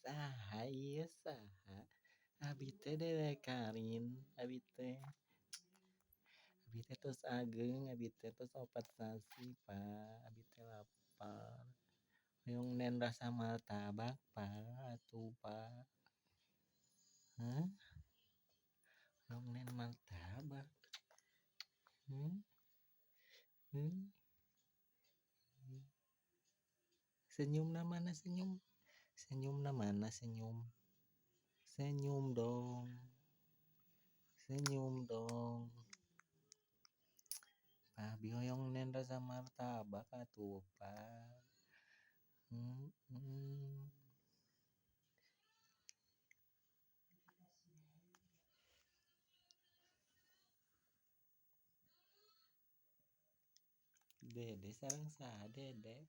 Saha ieu saha? Abi teh Dede Karin, abi teh. Abi teh tos ageng, abi teh tos 4 sasi, Pak. Abi teh lapar. Hoyong nen rasa martabak, Pak, atuh, Pak. Hah? Hoyong nen martabak. Hmm? Hmm? Senyumna mana senyum? Senyumna mana senyum? Senyum dong. Senyum dong. Pak, abi hoyong nen rasa martabak atuh, Pak. Dede sareng saha Dede?